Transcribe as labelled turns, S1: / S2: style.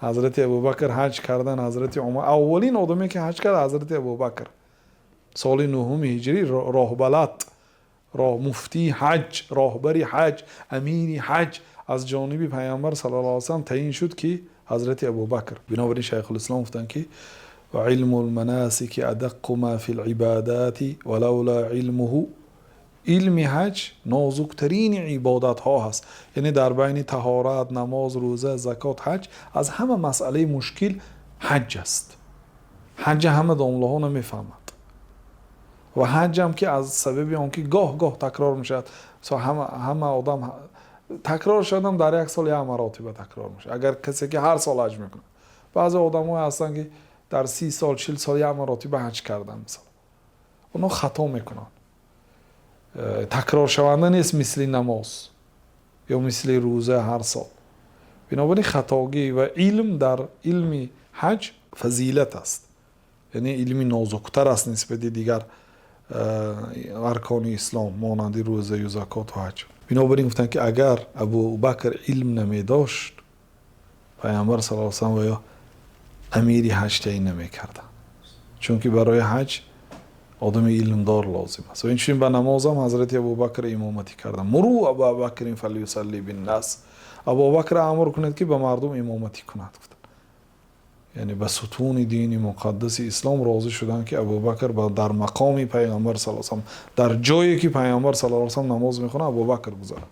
S1: Ҳазрати Абубакр ҳаҷ кардан, Ҳазрати Умар аввалин одаме, ки ҳаҷ кард, Ҳазрати Абубакр соли нуҳуми ҳиҷрӣ роҳбалад, роҳ муфтии ҳаҷ, роҳбари ҳаҷ, амири ҳаҷ аз ҷониби Паёмбар саллаллоҳу алайҳи васаллам таъйин шуд, ки Ҳазрати Абубакр. Бинобар ин Шайхулислом гуфтанд, ки وعلم المناسك أدق ما في العبادات ولولا علمه. Илми ҳаҷ нозуктарини ибодатҳо ҳаст, яъне дар байни таҳорат, намоз, рӯза, закот, ҳаҷ аз ҳама масъалаи мушкил ҳаҷ аст. Ҳаҷ ҳама домлаҳо намефаҳмад ва ҳаҷам ки аз сабаби он ки гоҳ гоҳ такрор мешавад, ҳама одам такрор шудам, дар як сол як маротиба такрор мешавад, агар касе ки ҳар сол ҳаҷ мекунад. Баъзе одамое ҳастанд, ки дар 30 сол, 40 сол як маротиба ҳаҷ карданд, мисал, онҳо хато мекунанд. Такроршаванда нест, мисли намоз ё мисли рӯза ҳар сол. Бинобар ин хатогӣ ва илм дар илми ҳаҷ фазилат аст, яъне илми нозуктар аст нисбати дигар аркони ислом, монанди рӯзаю закоту ҳаҷ. Бинобар ин гуфтанд, ки агар Абубакр илм намедошт, Пайғамбар саллаллоҳу алайҳи васаллам ва ё амири ҳаҷ таъин намекарданд, чунки барои ҳаҷ одами илмдор лозим аст. Ва инчунин ба намозам Ҳазрати Абубакр имоматӣ карданд. مروا أبا بكر فليصل بالناس, Абубакр амр кунед, ки ба мардум имоматӣ кунад, гуфтанд. Яъне ба сутуни дини муқаддаси ислом розӣ шуданд, ки Абубакр дар мақоми Пайғамбар саллаллоҳу алайҳи васаллам, дар ҷое ки Пайғамбар саллаллоҳу алайҳи васаллам намоз мехонад, Абубакр гузарад.